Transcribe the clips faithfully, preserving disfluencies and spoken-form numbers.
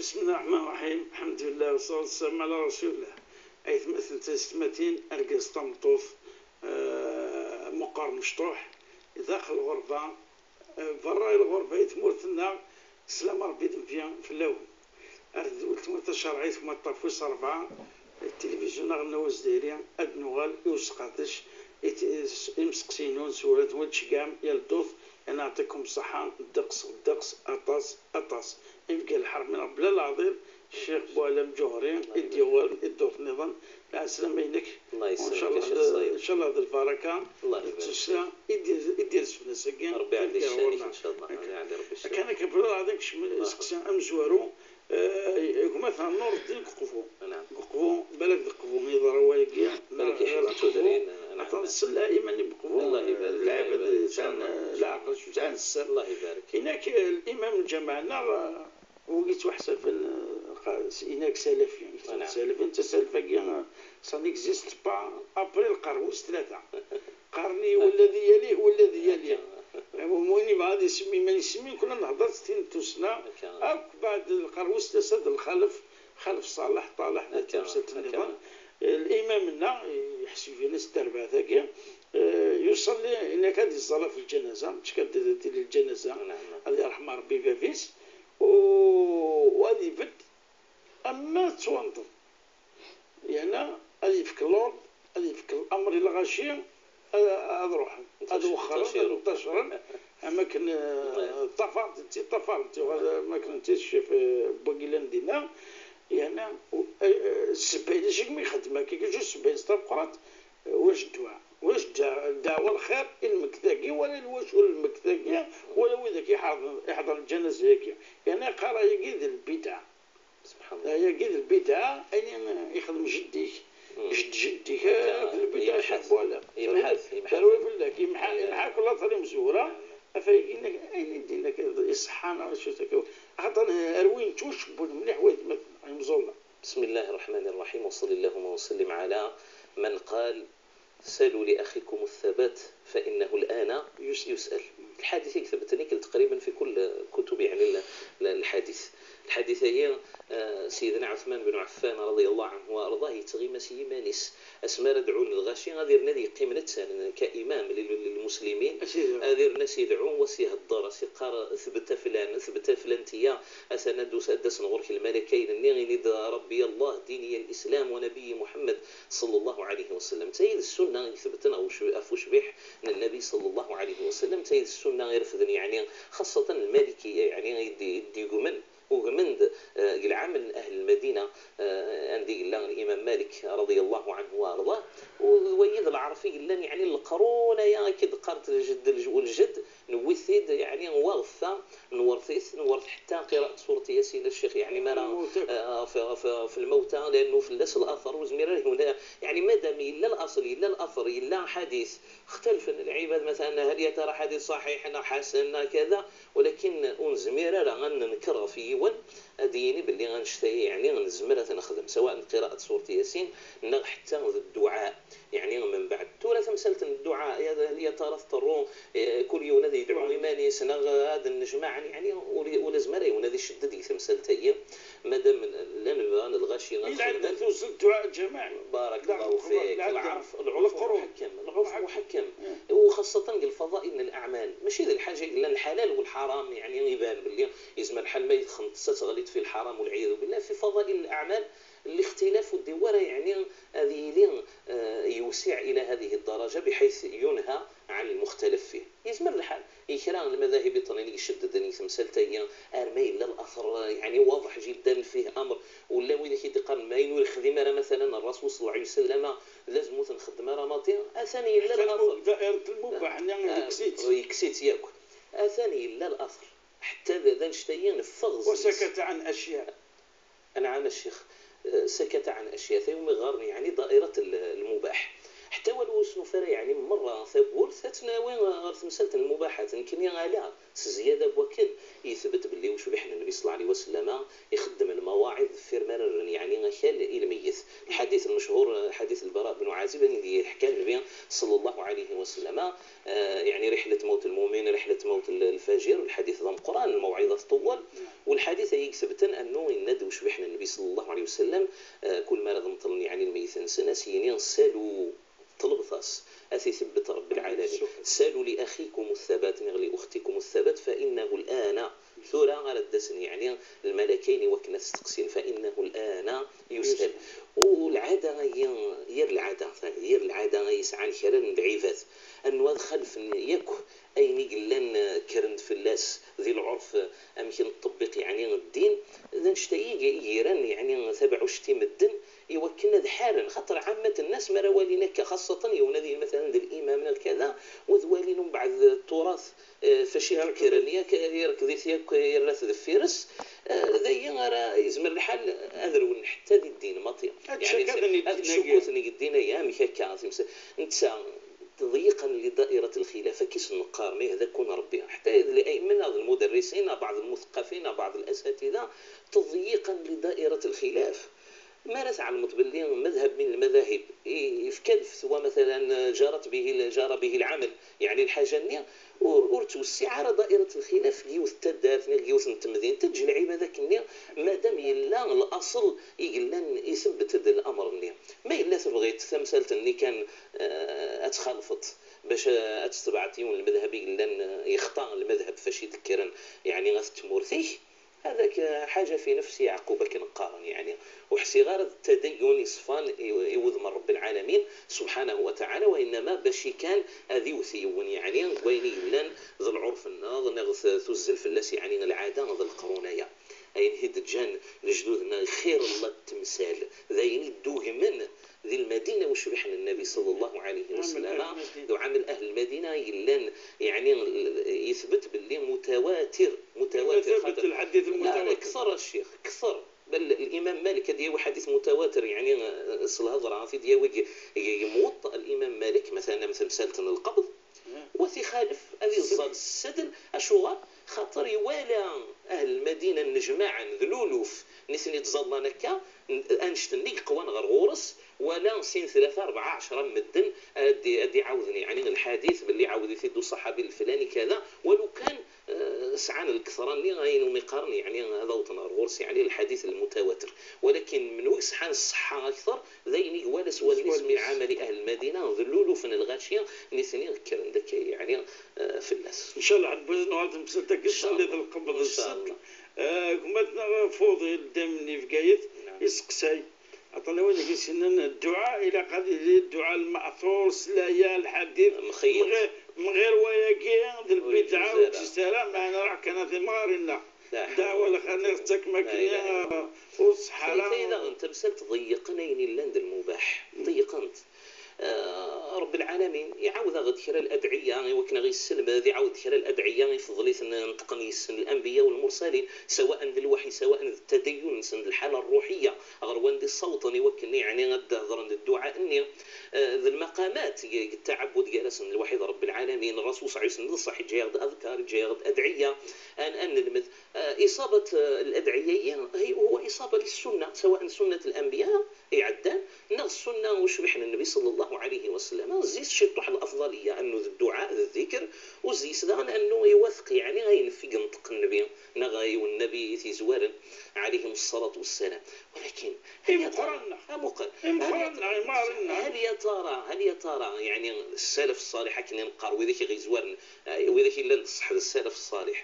بسم الله الرحمن الرحيم. الحمد لله والصلاة والسلام على رسول الله. Aytmaten d taysetmatin, argaz d tameṭṭut, eh, meqqer mecṭuḥ, daxel lɣerba, eh, berra i lɣerba, i tmurt-nneɣ, sslam Ṛebbi d nnbi fell-awen. Ar tedwelt n tmurt tacerɛit, Maṭṭaf wis ṛebɛa, tilivizyu aɣelnaw azzayri, ad nuɣal i useqdec, i t-, imseqsiyen-nwen s wurad n wid tceggɛem yal ddurt, ad nɛṭikum ṣṣeḥḥa, ddeqs, ddeqs, aṭas, aṭas. Imeggal ḥermin Rebbi lɛaḍim, Ccix Buɛlam Ǧuhri, i d-yuɣalen i ddurt nniḍen, lɛeslama-inek. Allah yesserfak a Ccix Ṣayeb. Ncallah d lbaraka, d tussra i d-, i d-yers fell-as-agi. Rebbi iɛeddi ccani-k, ncallah. Akken akka, Rebbi ccani. Akken akka, Rebbi lɛaḍim, kecmen iseqsiyen amezwaru, eh, gma-tneɣ Nureddin deg Uqbu. Deg Uqbu, balak deg Uqbu yeḍra wayagi, neɣ ɣer Uqbu. Aṭas ssella iman n Uqbu, lɛibad sɛan leɛqel, sɛan sser. Inak, eh, limam n lǧameɛ-nneɣ, eh, wigi yettwaḥsaben, eh, qa-, s-, inak salafi. Salafi, netta salaf-agi, eh, ça n'existe pas après lqern wis tlata. Qarni, wala di yalih, wala di yalih. Win yebɣa ad isemmi iman-is, isemmi, kul nehder s tin n tussna. Akk beɛd lqern wis tlata d lxalef, Xalef Ṣaleḥ, Ṭaleḥ, d tamsalt nniḍen. Limam-nneɣ, yeḥseb-ines terbaɛt-agi, eh, yuṣalli, inak ad iẓẓal ɣef lǧanaza, mačči kan ad tili lǧanaza, ad yerḥem Ṛebbi bab-is, u, u ad ibedd, ama ttwanṭeḍ. Yerna ad yefk l'ordre, ad yefk l'amr i lɣaci ad, ad ruḥen, ad wexxren, ad ntacren, am akken, eh, ṭṭafaren-t, ṭṭafaren-t, yuɣal am akken d ccif, eh, n wagi yellan dinna. Yerna, eh, eh, ssebba-ines i kem-ixeddem akka, kečč ssebba-ines d tameqqrant, eh, wac ddeɛwa, wac ddeɛ-, ddeɛwa lxir i lmekt-agi, wala i lwacu n lmekt-agi, wala widak iḥeḍren, iḥeḍren lǧanaza-agi. Yerna yeqqar ayagi d lbidɛa. Subḥan Allah. Ayagi d lbidɛa, ayen i ixdem jeddi-k, jedd jeddi-k, akk d lbidɛa, yemḥa-t. Terwi fell-ak, yemḥa, yemḥa akk later imezwura, af ayagi-nni, ayen i d-yenna kan, iṣeḥḥa neɣ acu akka. Axaṭer, eh, rwin-t ucebbun mliḥ waytmaten, imẓulen. بسم الله الرحمن الرحيم، وصل اللهم وسلم على من قال: سلوا لأخيكم الثبات فإنه الآن يسأل. الحديث يثبت لك تقريبا في كل كتب، يعني، ال-، ال-، الحديث. الحديث هي، آه، سيدنا عثمان بن عفان رضي الله عنه وأرضاه يتغيم سيمانيس. أسمى ردعون الغاشي، غادي يرنا ذي قيم نتسان كإمام لل-، للمسلمين. غادي يرنا سيدعون وسيهضر، سيقار ثبت فلان، ثبت فلان تيا، أثنا دوس أدس نغرك الملكين، النغي ند ربي الله، ديني الإسلام ونبي محمد صلى الله عليه وسلم. تايد السنة يثبتنا وش-، أفوش بيح النبي صلى الله عليه وسلم، تايد السنة يرفدني، يعني، خاصة المالكية، يعني، يدي، يدي يقمن، وقمند، آه، العمل أهل المدينة، آه، عندي قلنا الإمام مالك رضي الله عنه وأرضاه، ويد العرفي قلنا، يعني، القرون يا كد قرت الجد، الج-، والجد نوثيد، يعني، واغفة نورثيث، نورث حتى قراءة سورة ياسين الشيخ، يعني، ما راه، آه، في، في، في الموتى، لأنه في الناس الآخر وزمير هنا، يعني، ما دام إلا الأصل، إلا الأثر، إلا حديث، اختلف العباد مثلًا، هل يا ترى حديث صحيح أو حسن أو كذا، ولكن ونزمير راه ننكر في يون، أديني باللي غنشتهي، يعني، نزمر نخدم، سواء قراءة سورة ياسين، نغ حتى الدعاء. يعني من بعد تورا تمثلت الدعاء، يا، يا ترى تضطروا، إيه، كل يوم هذا يدعوا إيماني سنغ هذا النجمع، يعني، ولي-، ولا زمري ولا ذي شدد يتمثلت هي. مادام لا نبغى الغاشي إلا غنخدم. عندها توصل الدعاء الجماعي. بارك الله فيك. العرف، العرف محكم، العرف محكم. وخاصة قال فضائل الأعمال، ماشي ذي الحاجة إلا الحلال والحرام، يعني، يبان باللي يزمر الحال ما يدخل تغليط في الحرام والعياذ بالله، في فضائل الأعمال الاختلاف والدوارة، يعني، هذه لي، آه، يوسع إلى هذه الدرجة بحيث ينهى عن المختلف فيه. يزمر الحال يكرا المذاهب الطنين يشدد يتمثل تايا، أرمي إلا الأثر، يعني، واضح جدًا فيه أمر، ولا وين كي تقال ما ينوي الخدمة، راه مثلًا الرسول صلى الله عليه وسلم لازم نخدم راه ماطي، أثاني إلا الأثر. دائرة المباح، يعني، آه، يكسيت. يكسيت ياك. أثاني إلا الأثر. حتى ذا، ذا نشتي نفغ زيت. وسكت عن أشياء. أنعم الشيخ، آه، سكت عن أشياء، ثيوم غارني، يعني، دائرة ال-، المباح. حتى ولو سنفر، يعني، مرة ثبول ثتناوي غير تمثلت المباحات، نكني عليها زيادة بوكل يثبت باللي وش بحنا النبي صلى الله عليه وسلم يخدم الموت. lwaɛid deffir mi ara rren, yeɛni, akal i lmeyyet. Lḥadit lmechuṛ, eh, ḥadit Lbara ben Ɛazib, anda i d-yeḥka Nnbi ṣella Llahu ɛalayhi wa sellama, eh, yeɛni, riḥlet mawt lmumin, riḥlet mawt l-, lfajir, lḥadit d ameqqran, lmawɛiḍa tṭewwel, u lḥadit ay isebbten annu yenna-d ucbiḥ n Nnbi ṣella Llahu ɛalayhi wa sellem, eh, kul mi ara d-meṭṭlen, yeɛni, lmeyyet-nsen, a s-yini: "Salu." Ṭlebet-as, ad t-itebbet Ṛebbi lɛalamin. "Salu li axikum thabat, neɣ li uxtikum thabat, fa innahu l-ana." Tura ara d-asen, yeɛni, lmalakayn i wakken ad t-ttqessin, "fa innahu l-ana yus'al." U lɛada-agi, yir lɛada, yir lɛada ay yesɛan kra n lɛibad, annu ad xalfen yakk ayen i yellan, eh, kkren-d fell-as di lɛurf, eh, amek i neṭṭebbiq, yeɛni, ddin, d annect-agi i g-, i giran, yeɛni, tabeɛɛuct i medden, i wakken ad ḥaren, xaṭer ɛammat nnas mi ara walin akka, xaṣṣaten yiwen ad yili matalan d limam neɣ kada, u ad walin umbeɛd turath, eh, fac i d-kkren, yak irked-it yakk, irra-t deffir-s, eh, d ayi ara yezmer lḥal ad rewlen ḥetta di ddin maṭi. Ad Yeɛni, ttcakkaten i ad ddin-agi. Ttcukkuten deg ddin-agi, amek akka, timsa-, netta, ضيقا لدائرة الخلاف, akka i s-neqqar, ma yehda-ken Ṛebbi. Ḥetta d الأئمة neɣ d المدرسين neɣ بعض المثقفين neɣ بعض الأساتذة, تضييقا لدائرة الخلاف. Mi ara tɛelmeḍ belli madhab min lmadahib i-, yefka-d lfetwa, matalan, جرت به ال-, جرى به العمل, yeɛni lḥaǧa-nni ur, ur twessiɛ ara da'irat lxilaf deg yiwet n taddart neɣ deg yiwet n temdint, eǧǧ lɛibad akkenni, madam yella laṣel i yellan isebbet-d lamr-nni. Ma yella tebɣiḍ tamsalt-nni kan, eh, ad txalfeḍ bac, eh, ad tetbeɛeḍ yiwen n lmadhab i yellan, eh, yexṭa lmadhab fac i d-kkren, yeɛni, at tmurt-ik, هذاك حاجة في نفس يعقوب, akken qqaren, yeɛni, ur ḥsiɣ ara d ttadayyun yeṣfan i, i wudem n Ṛebbi lɛalamin, subḥanahu wa taɛala, wa innama bac i kan ad iwet yiwen, yeɛni, deg wayen i yellan d lɛurf-nneɣ, neɣ t-, tuzzel fell-as, yeɛni, lɛada d leqrun-aya. Ayen i d-ǧǧan lejdud-nneɣ, xir n temsal, d ayen i d-ugmen di Lmadina ucbiḥ n Nnabi ṣella Llahu ɛalayhi wa sellama, d uɛamel ahl Lmadina i yellan, yeɛni, yetbet belli mutawatir, mutawatir, xaṭer, lḥadit lmutawatir. Kter a ccix, kter. Bal Limam Malik ad yawi ḥadit mutawatir, yeɛni, eh, s lhedra, ad t-id-yawi deg, deg, deg Muwaṭṭa Limam Malik, matalan am temsalt n lqebḍ, u ad t-ixalef, ad iẓẓal s ssedl. Acuɣer? Xaṭer iwala ahl Lmadina nnejmaɛen d luluf, nitni ttẓallan akka, n-, annect-nni yeqwan ɣer ɣur-s, wala sin, tlata, rebɛa, ɛecra n medden ad d-, ad d-iɛawden, yeɛni, lḥadit belli iɛawed-it-id uṣaḥabi leflani kada, walu kan, eh, sɛan lketṛa-nni ayen umi qqaren, yeɛni, ad awḍen ɣer ɣur-s, yeɛni, lḥadit lmutawatir. Walakin menhu i yesɛan ṣṣeḥḥa akteṛ, d ayen i iwala s wallen-is min ɛamali ahl Lmadina, d luluf n lɣaci, nitni kkren-d akka, yeɛni, eh, fell-as. Ncallah, ad nuɣal temsalt-agi, ncallah, tsalli d lqebḍ. Ncallah. Eh, gma-tneɣ Fuḍil, dayem n Bgayet, iseqsay. Aṭan n wid i yessnen dduɛa, ilaq ad yili dduɛa lmaɛtur, s laya, lḥadit, mxir wayagi d lbidɛa, ur ǧǧis ara, meɛna ruḥ kan a timɣarin-nneɣ. Ddeɛwa lxir neɣ tettak makri, ur tṣeḥḥa ara. Tayi daɣen tamsalt ḍeyyiqen ayen illan d lmubaḥ. Ḍeyyiqen-t. Eh, Ṛebbi lɛalamin iɛawed-aɣ-d kra n ladɛiyya i wakken ad ɣ-yesselmed, iɛawed kra n ladɛiyya i fḍel i ten-neṭqen yes-sen lanbiyya u lmursalin, sawaء d lwaḥy, sawaء d ttadayyun-nsen, d lḥala ṛṛuḥiyya ɣer wanda i ssawḍen i wakken, yeɛni, ad d-hedṛen d dduɛa-nni, eh, d lmaqamat g-, g ttaɛabbud gar-asen d lwaḥy d Ṛebbi lɛalamin. Ṛṛasul ṣella Llahu ɛalayhi wa sellem, ṣṣeḥ, iǧǧa-yaɣ-d adkar, iǧǧa-yaɣ-d adɛiyya, ad, ad nelmed. Eh, iṣabat, eh, ladɛiyya-yi, hi-, huwa iṣaba lissunna, sawaء sunnat lanbiyya iɛeddan, neɣ ssunna ucbiḥ n Nnbi ṣella Llahu ɛalayhi wa sellama, zzi-s ciṭuḥ lafḍaliyya, annu d dduɛa, d ddikr, u zzi-s daɣen annu iwafeq, yeɛni, ayen f i yenṭeq Nnbi, neɣ ayen Nnbi i t-izwaren, ɛalayhim ṣṣalatu wassalam. Walakin, hal ya tara, imeqqranen-nneɣ, amuqel, imeqqranen-nneɣ, imɣaren-nneɣ, hal ya tara, hal ya tara, yeɛni, ssalaf ṣṣaliḥ, akken i neqqar, widak i ɣ-izwaren, eh, widak i llan d ṣṣeḥ d ssalaf ṣṣaliḥ.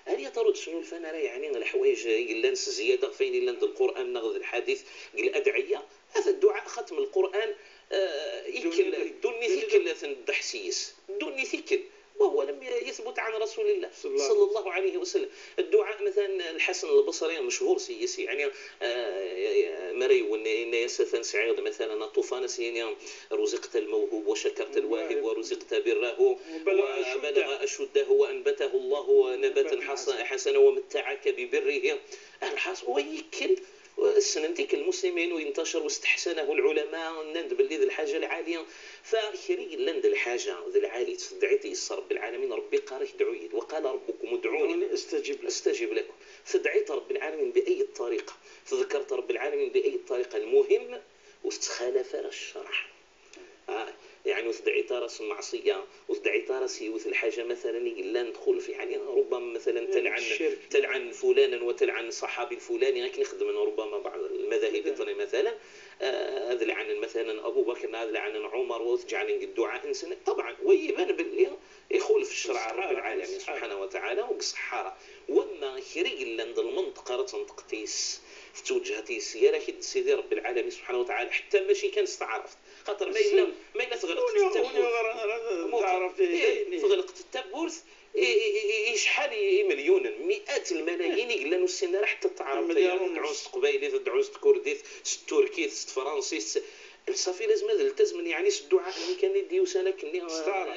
Hal ya tara ur d-snulfan ara, yeɛni, leḥwayeǧ i yellan s zzyada ɣef wayen yellan d Lqur'an neɣ d lḥadit deg ladɛiyya? Ata dduɛa xatem Lqur'an, eh, ikkel, ddunit ikkel ad ten-ddeḥ s-yes. Ddunit ikkel. وهو لم يثبت عن رسول الله صلى الله عليه وسلم. Dduɛa, matalan, Lḥasan Lbṣri, mechur s-yes, yeɛni, eh, mi ara yewwen, yenna-yas: "Atan sɛiɣ-d, matalan, aṭufan", a s-yini: "رزقت الموهوب وشكرت الواهب ورزقت بره وبلغ أشده وأنبته الله نباتا حس-، حسنا ومتعك ببره." Lḥaṣ-, wa ikkel, Ssnen-t-ik lmuslimin u yentacir واستحسنه العلماء, nnan-d belli d lḥaǧa lɛali. Fa kra yellan d lḥaǧa d lɛali, tedɛiḍ yes Rebbi lɛalamin, Rebbi iqqar-ak dɛu-yi-d, وقال ربكم ادعوني أستجب لكم. Tedɛiḍ Rebbi lɛalamin بأي طريقة, tḍekkreḍ Rebbi lɛalamin بأي طريقة, المهم ur tettxalaf ara ccreɛ. Ah, yeɛni ur tedɛiḍ ara s lmeɛṣiyya, ur tedɛiḍ ara s yiwet lḥaǧa مثلا i yellan txulef, yeɛni ربما مثلا تلعن, تلعن فلانا وتلعن الصحابي الفلاني, akken i xeddmen ربما بعض المذاهب مثلا, ah, ad lɛnen مثلا أبو بكر, ad lɛnen عمر, u ad ǧeɛlen deg dduɛa-nsen. طبعا, wa iban belli ixulef ccreɛ Rebbi lɛalamin سبحانه وتعالى, ur iṣeḥḥa ara. Wamma kra yellan d lmenṭeq ara tenṭeqeḍ yes, tettweǧǧheḍ yes, yerra-k-id Sidi Rebbi lɛalamin سبحانه وتعالى, ḥetta mačči kan s taɛrabt. Xaṭer ma yella, ma yella tɣelqeḍ tawwurt, tɣelqeḍ tawwurt, i, i, i, i cḥal i, i, i melyunen, mi'at lmalayin i yellan ur ssinen ara ḥetta taɛrabt, tedɛu s teqbaylit, tedɛu s tkurdit, s tturkit, s tefransist, s-, ṣafi lazem ad ltazmen, yeɛni s dduɛa-nni kan i d-yusan akkenni,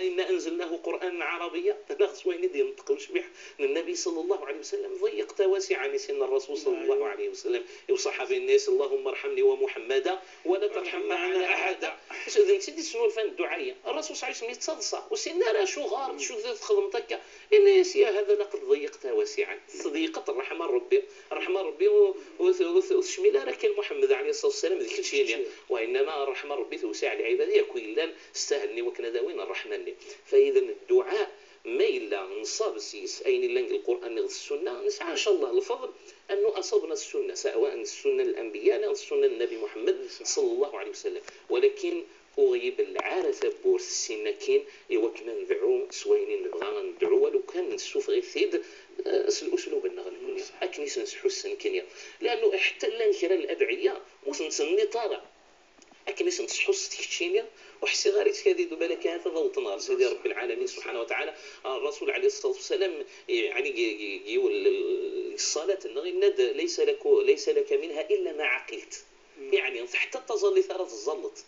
إنا أنزلناه قرآنا عربيا, neɣ s wayen i d-yenṭeq ucbiḥ n Nnabi صلى الله عليه وسلم, ضيقت واسعا i sin الرسول صلى الله عليه وسلم, i uṣaḥabi-nni, اللهم ارحمني ومحمدا ولا ترحم معنا أحدا. D netta i d-yesnulfan dduɛa-ya. الرسول صلى الله عليه وسلم yettaḍsa, ur ssinen ara acuɣer, acu txedmeḍ akka. Yenna-yas: يا هذا لقد ضيقت واسعا. Tḍeyqeḍ ṛṛeḥma n Ṛebbi, ṛṛeḥma n Ṛebbi ur, ur, ur, ur tecmil ara kan Muḥemmed عليه الصلاة والسلام d keččini, وإنما ṛṛeḥma n Ṛebbi tewseɛ lɛibad yakk yellan stahlen i wakken ad awin ṛṛeḥma-nni. فإذا الدعاء ma yella nṣab s-, yes ayen yellan deg Lqur'an neɣ d Ssunna, nesɛa, إن شاء الله, lfeḍl أنه أصبنا السنة, سواء السنة الأنبياء neɣ السنة n Nnabi Muḥemmed صلى الله عليه وسلم. ولكن ur ɣ-ibelleɛ ara tawwurt sin akin i wakken ad nedɛu s wayen i nebɣa ad nedɛu, walu kan nessufeɣ-it-id, eh, s luslub-nneɣ nekni, akken i s-nesḥuss nekkni. Liɛannu ḥetta llan kra n ladɛiyya ur ten-ttnniṭ ara. Akken i sen-tesḥusseḍ keččini, ur ḥsiɣ ara i tkadi-d, balak ahat ad awḍen ɣer Sidi Ṛebbi lɛalamin سبحانه وتعالى. Ṛṛasul عليه الصلاة والسلام, yeɛni, deg, deg, deg yiwen n ṣṣalat-nneɣ, yenna-d: ليس لك، ليس لك منها إلا ما عقلت. Yeɛni, ḥetta d taẓallit ara teẓẓalleḍ.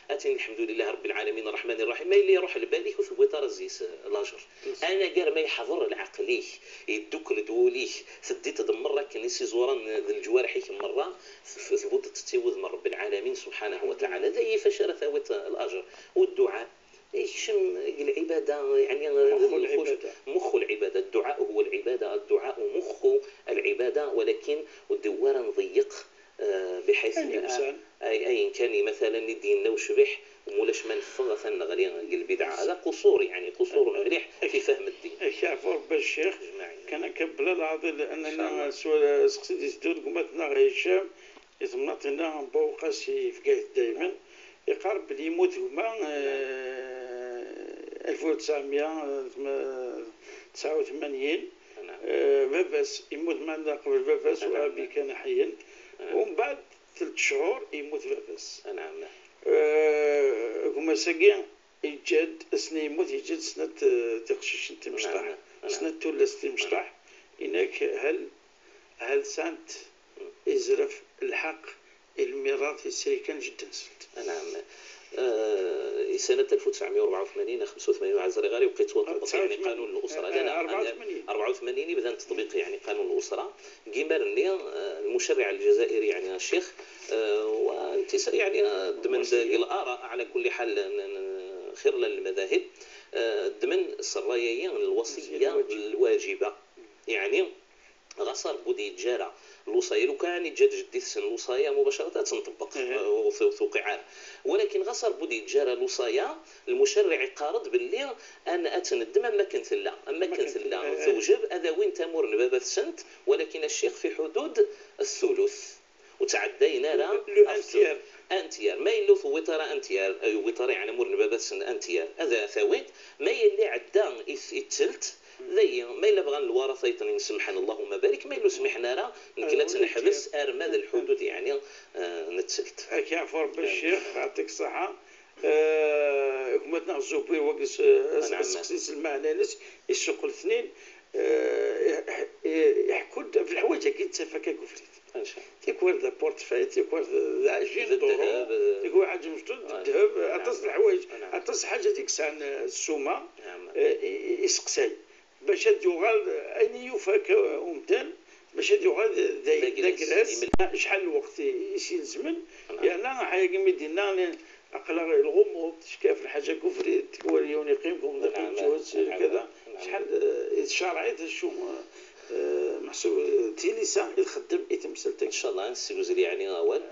Atin, الحمد لله رب العالمين الرحمن الرحيم, ma yella iruḥ lbal-ik, ur tewwiḍ ara zzi-s, eh, lajer. Anagar ma yeḥḍer lɛeql-ik, yeddukel-d wul-ik, teddiḍ-d merra akken i s-iẓuran d leǧwareḥ-ik merra, tf-, tbuddeḍ-tt i wudem n Ṛebbi lɛalamin سبحانه وتعالى. D ayif acu ara tawiḍ, eh, lajer. U dduɛa, yekcem deg lɛibada, yeɛni, eh, mexxu lɛibada. Mexxu lɛibada. الدعاء هو العبادة، الدعاء مخ العبادة, ولكن ur d-iwwi ara nḍeyyeq, eh, بحيث, ayen yelsan, ay-, ayen kan, مثلا, i d-yenna ucbiḥ, mulac ma neffeɣ atan neɣli deg lbidɛa. هذا قصور, يعني, قصور مليح في فهم الدين. Ad k-yeɛfu Ṛebbi a Ccix. Kan akka bla leɛḍil, لأننا سوا seqsi d-iteddun deg umatneɣ Hicam, i temnaḍt-nni n Bawqas i Bgayet daymen, yeqqar belli yemmut gma, eh, ألف وتسعمية وتسعة وثمانين. Eh, baba-s yemmut, meɛna qbel baba-s, وأبي كان حيا. ومن بعد ثلاث شهور يموت باباس. نعم. آه، gma-s-agi yeǧǧa-d, asmi yemmut yeǧǧa-d snat, eh, tiqcicin timecṭaḥ. نعم. Snat tullas timecṭaḥ. Inak, hal, hal sɛant izref, lḥeqq i lmirat yesri kan jedda-nsent? نعم. آه، سنة ألف وتسعمية وأربعة وثمانين, خمسة وثمانين, ur ɛzireɣ ara, iwqi yettwaṭebbeq, يعني, قانون الأسرة. لا، لا, أربعة وثمانين. أربعة وثمانين يبدا التطبيق, يعني, قانون الأسرة. Deg yimar-nni, eh, المشرع الجزائري, يعني, الشيخ, eh, وانتصر, يعني, eh, ddmen-d الآراء, على كل حال, n-, n-, خير المذاهب, eh, ddmen s ṛṛay-agi n الوصية الواجبة. يعني, ɣas ur d-yeǧǧi ara lewṣaya, lukan yeǧǧa-d jeddi-tsen lewṣaya مباشرة, ad tenṭebbeq, eh, ur tu-, tuqiɛ ara. Walakin ɣas ur d-yeǧǧi ara lewṣaya, المشرع yeqqar-d belli ad n-, ad tt-neddem am wakken tella, am wakken tella, eh, tewjeb ad awin tamurt n baba-tsent, walakin الشيخ في حدود الثلث. Ur ttɛeddayen ara ɣef un tiers. Un tiers. Ma yella ur tewwiḍ ara un tiers, ur yewwiḍ ara, yeɛni, amur n baba-tsen un tiers, ad t-awint. Ma yella iɛedda i t-, i ttelt, dayi, ma yella bɣan lwaṛaṭa yeṭṭnin, semḥen, اللهم بارك, ma yella ur smiḥen ara, nekk la tt-neḥbes arma d lḥudud, yeɛni, eh, n ttelt. Ad k-yeɛfu Ṛebbi a Ccix, yeɛṭik ṣṣeḥḥa. Eh, gma-tneɣ Zubir, wagi s-, as-, aseqsi s lmeɛna-ines, isuqel tnin, eh, iḥ-, iḥ-, iḥekku-d ɣef leḥwayeǧ-agi yettaf akka deg ubrid. Tikwal d aportefeuille, tikwal d, d aɛjin, d dduru, ddheb, eh, tikwal ḥaǧa mecṭuḥ, d ddheb, aṭas n leḥwayeǧ, aṭas n lḥaǧat i yesɛan, eh, ssuma, eh, i, i, iseqsay. Bac ad d-yuɣal ayen i yufa akka umdan, Bac ad yuɣal d, d, d agras. Acḥal n lweqt i, i s-ilezmen? Yerna ḥayagi mi d-yenna, aql-aɣ lɣummuḍ, tekfa lḥaǧa deg ubrid, tikwal yiwen yeqqim deg umḍiq yeǧǧa-t, kada. Acḥal, eh, i tcerɛit, acu, eh, meḥsub, eh, tilisa i txeddem i temsalt-agi? Ncallah, ad nessegzel yeɛni awal.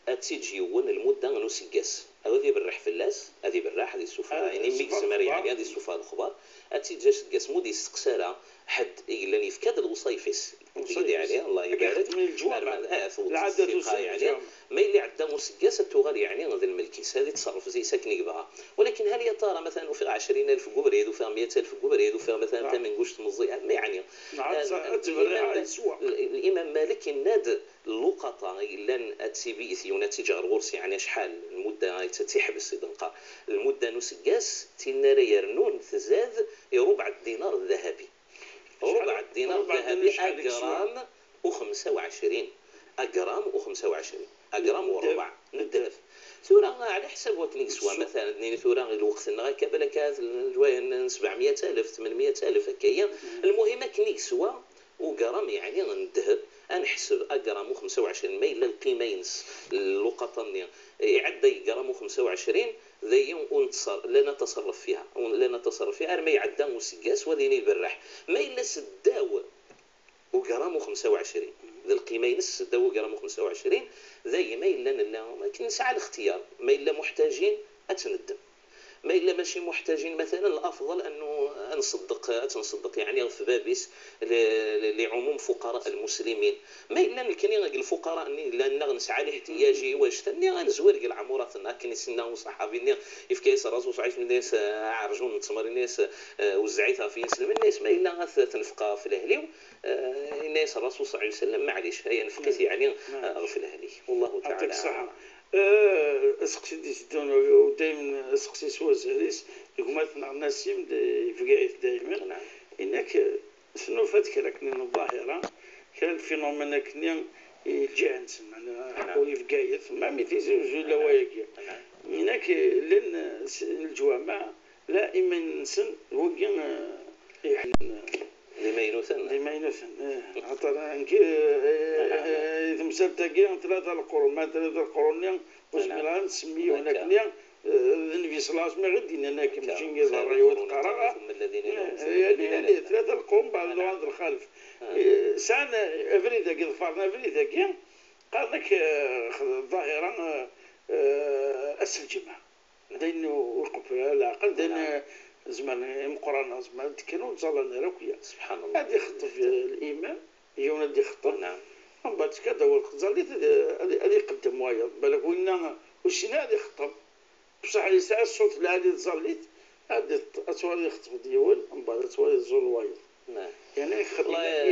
Ad tiǧ yiwen lmudda n useggas. Ad iberreḥ fell-as, ad iberreḥ, ad issufeɣ, ayen imi yezmer yeɛni ad issufeɣ lexbar. Ad tiǧ aseggas, mu d-yesteqsa ara ḥedd i yellan yefka-d lewṣayef-is. Yeɛni, Allah ibarek. Lɛadda n useggas. Ma yella iɛedda useggas, ad tuɣal yeɛni d lmelk-is, ad ittṣerref zzi-s akken i yebɣa. Walakin hal ya tara, matalan, ufiɣ ɛecrin alef deg ubrid, ufiɣ meyya alef deg ubrid, ufiɣ, matalan, tamenguct meẓẓiya, ma yeɛni. Limam Malik yenna-d, lluqaṭa i yellan ad tibiyet yiwen, ad tiǧ ɣer ɣur-s, yeɛni acḥal lmudda ay tt-, ad tt-iḥbes, i d-neqqar. Lmudda n useggas, tin ara yernun tzad i ṛebɛa dinar ذهبي. ṛebɛa dinar ذهبي, agram u xemsa u ɛecrin. Agram u xemsa u ɛecrin. Agram u ṛebɛa n ddheb. Tura, ɛla ḥsab wakken i yeswa, matalan, ad nini tura, i lweqt-nneɣ akka, balak ahat lǧwayeh n sebɛemya alef, tmenmya alef, akka-yi. Lmuhim, akken i yeswa, ugram, yeɛni n ddheb, ad neḥseb agram u xemsa u ɛecrin, ma yella lqima-ines, lluqaṭa-nni, iɛedda agram u xemsa u ɛecrin, d ayen ur nettṣer-, la نتصرف فيها, ur, la نتصرف فيها, arma iɛedda useggas, wa ad yini iberreḥ. Ma yella seddaw ugram u xemsa u ɛecrin, d lqima-ines seddaw ugram u xemsa u ɛecrin, d ayen ma yella nella, akken nesɛa lextiyar, ma yella muḥtajin, ad tt-neddem. Ma yella mačči muḥtajin, matalan, lafḍel annu ad nṣeddeq, ad tt-nṣeddeq, yeɛni ɣef bab-is, li, li, li ɛumum fuqara al-muslimin. Ma yella nekkni deg lfuqara-nni, llan-nneɣ nesɛa liḥtiyaji, wajt-nni, ad nezwir deg leɛmurat-nneɣ, akken i s-yenna uṣaḥabi-nni, yefka-yas Ṛṛasul ṣalla Llahu ɛalayhi wa sallam, yenna-yas, eh, aɛerjun n ttmer, yenna-yas, eh, wezzeɛ-it ɣef yineslemen, yenna-yas, ma yella ad t-, ad t-nefq ɣef lehl-iw, eh, yenna-yas Ṛṛasul ṣalla Llahu ɛalayhi wa sallam, maɛlic, aya nefq-it, yeɛni, eh, ɣef lehl-ik. Wallahu taɛala aɛlam. Eh, aseqsi d-iteddun, u daymen aseqsi s wazal-is, gma-tneɣ Nasim, d, i Bgayet daymen. Yenna-k, eh, tnufa-d kra akken n ḍḍahira, kra n lfinumén akken i lǧiha-nsen, meɛna, ḥeqq i Bgayet, ma mi Tizi Uzzu, la wayagi. Yenna-k, eh, llan, eh, s-, leǧwameɛ, la iman-nsen, d wagi, eh, iḥellen. D imaynuten. D imaynuten, eh. Axaṭer, eh, eh, eh, temsalt-agi, tlata leqrun, ma tlata leqrun-nni, ur zmireɣ ad nsemmi yiwen akken, eh, d Nnbi ṣalla Llahu ɛalayhi wa sallam i ɣ-d-yennan akken, mačči n yiḍerra-yaw i d-qqareɣ. Eh, yani, yani, tlata leqrun, beɛd luɣan d lxalef. Eh, sɛan, eh, abrid-agi, ḍefren abrid-agi, qqaren-ak, eh, ḍḍahira, eh, eh, ass n lǧemɛa. D ayen ur iqebbel ara leɛqel, d ayen, eh, zemren imeqqranen, zemren ad d-kkren ur ttẓallan ara akk-ya. Subḥan Llah. Ad ixeṭṭeb, eh, limam, yiwen ad ixeṭṭeb. Mbeɛd tekka-d awal tẓallit, ad, ad, ad iqeddem wayeḍ. Balak winna ur yessin ara ad ixeṭṭeb. Bṣaḥ yesɛa ṣṣut lɛali tẓallit, ad, ad twaliḍ ixeṭṭeb-d yiwen, mbeɛd ad twaliḍ ẓẓul wayeḍ. Yeɛni,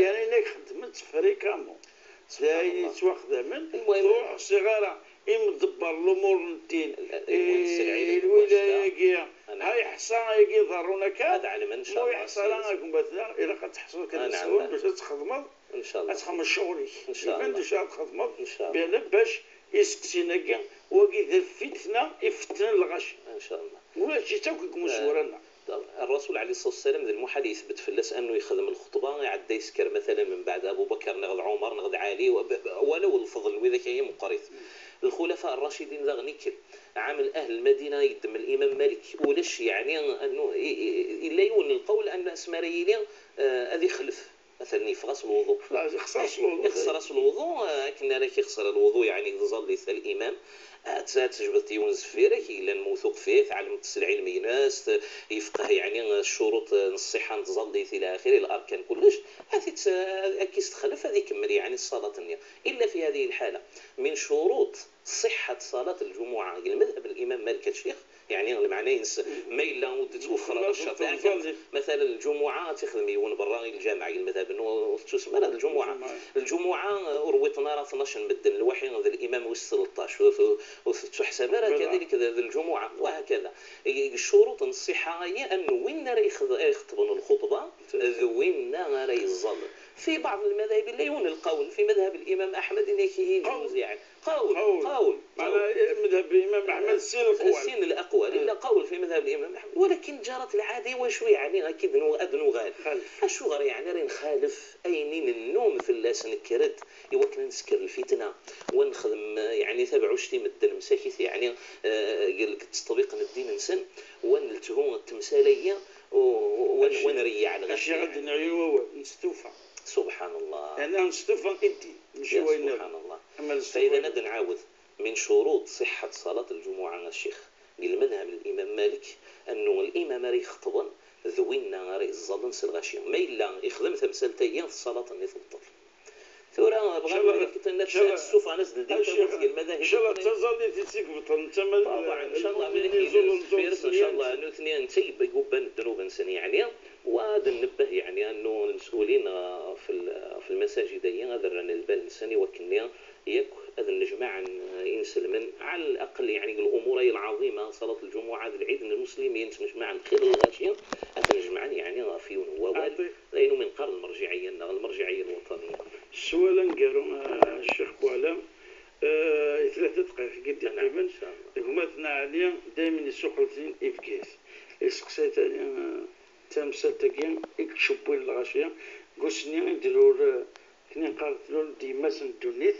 yeɛni la ixeddmen-tt fréquemment. D ayen yettwaxdamen, ur ḥṣiɣ ara imḍebber lumuṛ n ddin, lwilaya-agi, ha yeḥṣa ayagi iḍerrun akka, ma ur yeḥṣa ara, a gma-tneɣ, ilaq ad teḥṣuḍ kan ad txedmeḍ, ad txedmeḍ ccɣel-ik. Iban d acu ara txedmeḍ, bien bac iseqsiyen-agi, wagi d lfitna ifettnen lɣaci. Ulac-itt akk deg umezwura-nneɣ. Ṛṛasul ɛalayhi ṣṣalatu wassalam, d lmuḥal yetbet fell-as annu yexdem lxeṭba, iɛedda yesker, matalan, mbeɛd Abu Bakr neɣ d Ɛumer neɣ d Ɛali, walaw lfeḍl n widak-agi meqqrit. Lxulafa ṛṛacidin daɣen ikker. Ɛamel ahl Lmadina yeddem Limam Malik. Ulac, yeɛni, annu, i, i, yella yiwen n lqawl annu asmi ara yili, eh, ad ixlef. Matalan, yeffeɣ-as lwuḍu. Xlaṣ, ixṣer-as lwuḍu. Ixṣer-as lwuḍu, eh, akken ara k-ixṣer lwuḍu, yeɛni, tẓallit a limam. Ad, ad tejbeḍ yiwen zeffir-k, yellan mewtuq fih, tɛelmeḍ s lɛilm-ines, t-, yefqeh, yeɛni, ccuruṭ, eh, n ṣṣiḥa n tẓallit, ila axiri, larkan, kullec. Ad t-, ad k-istexlef, ad ikemmel, yeɛni, ṣṣalat-nni. Illa fi hadihi lḥala, min curuṭ ṣiḥḥat ṣalat lǧumuɛa, deg lmadhab n Limam Malik a ccix, yeɛni, lmeɛna-ines, ma yella ur d-tettwexxer ara ccerṭ, matalan, lǧumuɛa ad tixdem yiwen berra i lǧameɛ, deg lmadhab-nneɣ ur tettusem ara d lǧumuɛa. Lǧumuɛa, eh, ur wwiṭen ara tnac n medden, lwaḥi d limam wis tleṭṭac, ur t-, ur tettuḥsab ara, kadalik d, d lǧumuɛa, wahakada. Deg ccuruṭ n ṣṣiḥa-agi, annu win ara yexḍ-, ara ixeṭben lxuṭba, d winna ara yeẓẓallen. في بعض المذاهب لا يون القول، في مذهب الإمام أحمد إنك يجوز، يعني. قول، قول، قول. معناها مذهب الإمام أحمد سين الأقوال. سين الأقوال، إلا قول في مذهب الإمام أحمد، ولكن جرت العادة وشوي، يعني، أكيد نو-، أد نغال. خالف. أشغر، يعني، راه نخالف أينين النوم في الناس نكرد، إوا كنا نسكر الفتنة، ونخدم، يعني، تابعوا شتي مدن مساكت، يعني، آه، قال لك تطبيق الدين نسن، ونلتهو التمثالية، و-، و-، ون-، ونريع الغاشية، يعني. غادي نعيو ووال، نستوفى. سبحان الله. لأنه نستوفى الدين، ماشي وين. سبحان الله. فإذا ندى نعاود من شروط صحة صلاة الجمعة الشيخ، قال مذهب الإمام مالك أنه الإمام راه يخطبن ذوينا راه يزلن سلغاشي، ما إلا يخدم تمثال تايا في الصلاة اللي تبطل. ثورة بغا نقول لك أنت الناس السوفة ناس ديال المذاهب. إن شاء الله تزالي تيتيك بطل، أنت ما طبعا إن شاء الله ملك يزول الفيروس إن شاء الله نوثني أنت يبقوا بان الذنوب نسن، يعني. وهذا ننبه، يعني، أنه المسؤولين، آه، في ال-، في المساجد هي هذا الرن البال نسن يوكلني ياك هذا نجمع إنسلمن على الأقل، يعني، الأمور هي العظيمة، صلاة الجمعة، هذا العيد المسلمين تنجمع خير الغاشية، هذا نجمع، يعني، في يوم هو وال لأنه من قرن المرجعية، المرجعية الوطنية. السؤال نقارو، آه، الشيخ بوعلام، آه، ثلاثة دقائق قد نعم، تقريبا. إن شاء الله. هما ثنا عليا دائما يسوق لزين إفكيس. يسقسي ثاني، آه، تمسات تاكي يكتشبوين الغاشية. قوسني يديروا ل-، كني قالت له ديما سندونيت.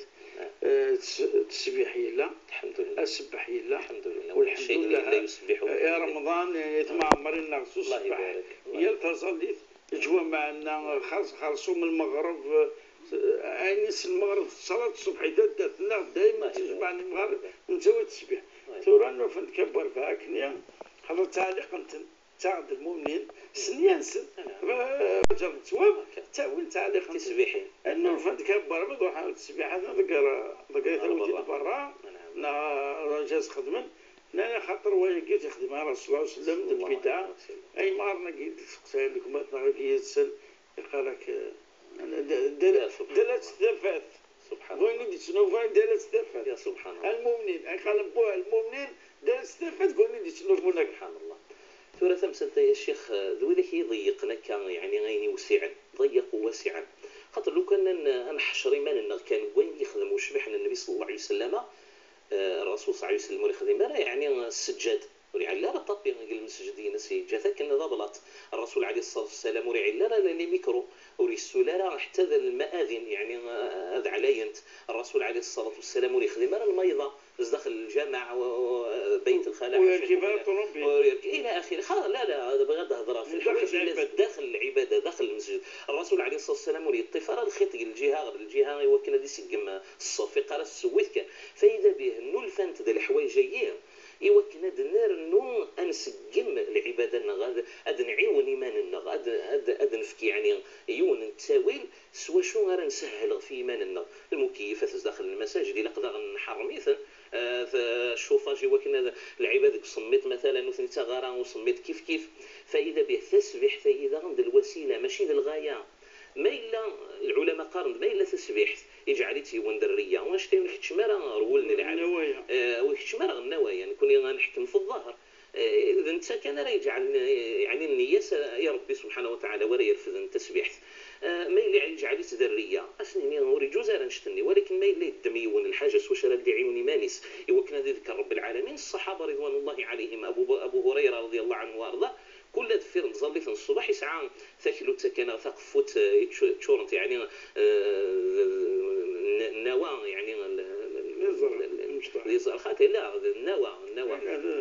آه، تس-، تسبيح يلا. الحمد لله. السبح يلا. الحمد لله. والحمد لله. يا رمضان، يتمعمر الناس الله يبارك. يا التصليت. جوا معنا خاص خاصو من المغرب، آه، عيني سن المغرب صلاة الصبح إذا درت لنا دايما تجمع المغرب نسوي التسبيح. ثورة نوفن كبر فاكنيا. هذا تعليق انت تعد المؤمنين سنيا نسن. جرد تواب تاويل تعليق انت تسبيحين. انه فند كبر بضحى التسبيح هذا ذكر ذكر توتي برا. نا جاز خدمن. لا لا خاطر وين قلت يخدم على الصلاة والسلام البدعة. أي مارنا قلت سقسي لكم ما تنغير يتسل. قال لك، آه، أنا د-، د-، يا سبحان دلت الله. استفاد. سبحان الله. وين دي شنو فين دلت استفاد. يا سبحان الله. المؤمنين، أي قال بوه المؤمنين دلت استفاد، وين دي شنو فينك. سبحان الله. ثورة تمثلت يا شيخ، آه، ذو ذاك يضيق لك، يعني، غيني وسعا، ضيق واسعا. خاطر لو كان ن-، نحشر إيماننا كان وين يخدم وشبحنا النبي صلى الله عليه وسلم، آه، الرسول صلى الله عليه وسلم ولا يخدم، لا، يعني، السجاد. ولعل راه طابي المسجد ينس يجا كان ذا بلاط. الرسول عليه الصلاة والسلام ولعل راه لي ميكرو، وريسول راه حتى ذا المآذن، يعني، آه، هذا علينت. الرسول عليه الصلاة والسلام وليخدم راه الميضة، بس داخل الجامع و-، و-، بيت الخلاء، ويركب الطوموبيل. ويرك-، إلى آخره. خلاص، لا، لا، هذا بغى هضرة في داخل الحوايج اللي العبادة. داخل العبادة، داخل المسجد. الرسول عليه الصلاة والسلام وليطفى راه الخيط الجهة غير الجهة، يوكل هذه سقم الصوف، يقرا السويت كان. فإذا به نولفانت ذا الحوايج هي، إوا كنا د نرنو أنسقم العبادة نغ، أد، أد نعيون إيمان نغ، أد، أد، أد نفك، يعني، يون التاويل، سوا شو غير نسهل في إيمان نغ. المكيفات داخل المساجد، إلا قدر نحرميثن، آه، ف-، الشوفاج إوا كنا العباد صميت مثلا وثني تغارة وصميت كيف كيف. فإذا به تسبح فإذا عند الوسيلة ماشي ذا الغاية. ما إلا العلماء قارن، ما إلا تسبيحت يجعل يتيون ذرية، واش تيون كتشمارة رول نلعب. النوايا. آه، وكتشمارة النوايا، نكون أنا نحكم في الظاهر. آه، إذا أنت كان راه يجعل، يعني، النية س-، يا ربي سبحانه وتعالى، ورا يرفض التسبيحت. آه، ما إلا يجعل يتذرية، أسنيني هو يجوز أنا نشتني، ولكن ما إلا يدم يون الحاجة سوى شرا دي عيوني مانيس. إوا كان هذا يذكر رب العالمين، الصحابة رضوان الله عليهم، أبو ب-، أبو هريرة رضي الله عنه وأرضاه، كل دفير مزلي في الصباح يسعى تاكلو تاكنا تاقفوت، آه، يتشو-، تشورنت، يعني، آه، الن-، النوى، يعني، ال-، ال-، ال-، ال-، ال-، لي زرخات، لا، النوى، النوى.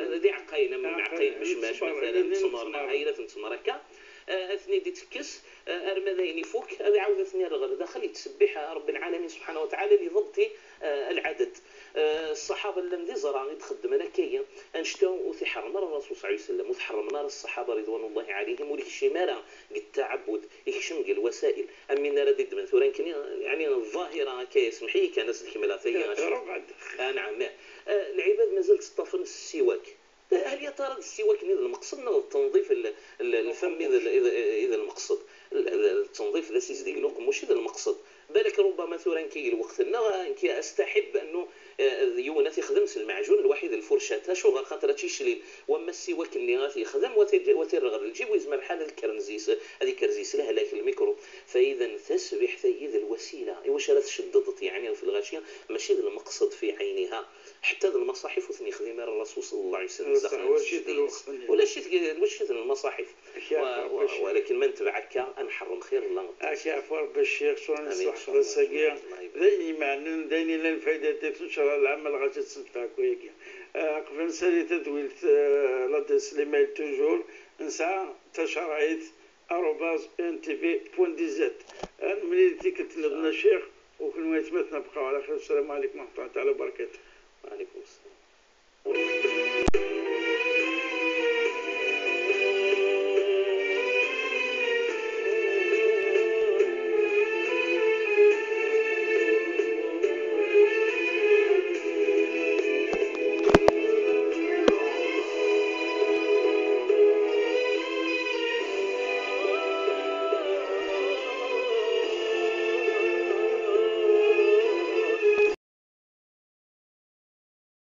هذا دي عقاين، من عقاين، مشماش، مثلا، تمرنا، عائلة تمر هكا. آه، اثني دي تكس، آه، ارمى ذا ينفك، هذا عاود اثني رغد داخل يتسبح رب العالمين سبحانه وتعالى لضبط، آه، العدد. آه، الصحابة اللي ندي زرع يتخدم أنا كيا، أنشتو وتحرم الرسول صلى الله عليه وسلم، وتحرمنا الصحابة رضوان الله عليهم، ولكشي مارا قد تعبد، يكشم قال الوسائل. أمين راه دي دمن ثورة يمكن، يعني، الظاهرة كيس محي كان ناس الكمالات هي لا، ربع. آه، نعم. آه، العباد ما زالت تطفن السواك. هل يا ترى السواك نيد المقصد نغ التنظيف ال-، ال-، الفم إذا، إذا، إذا المقصد؟ ال-، ال-، التنظيف ذا سيزديك لوق مش إذا المقصد. بالك ربما ثورا كي الوقت نغ كي أستحب أنه، آه، يونات يخدم المعجون الوحيد الفرشاة، شو غير خاطر تيشليل. وأما السواك اللي غادي يخدم وتي-، وتيرغ الجيب ويزمر حال الكرنزيس، هذه كرزيس لهلاك الميكرو. فإذا Tasbiḥt-agi d lwasila i wacu ara tceddeḍ, yeɛni, ɣef lɣaci, mačči d lmeqsed fi ɛayniha. Ḥetta d lmaṣaḥif ur ten-yexdim ara Rasul ṣalla Llahu ɛalayhi wa sallam s daxel n lmeǧd-ines. Ulac-it deg lmaṣaḥif. Walakin ma netbeɛ akka, ad nḥerrem xir n la. Ad k-yeɛfu Rebbi a Ccix, tura nesleḥseb ass-agi d ayen imeɛnen, d ayen yellan lfayda-tis, ncallah lɛam lɣaci d ssebt akk-agi. Qbel nsali tadwilt, l'adresse l'email toujours, nesɛa tacerɛit arobase N T V point D Z. Ad nemlil tikkelt nniḍen a Ccix, u kenwi aytmaten bqaw ɛla xir. Ssalamu ɛlaykum wa raḥmatullahi taɛala wa barakatuh. Wa ɛlaykum ssalam.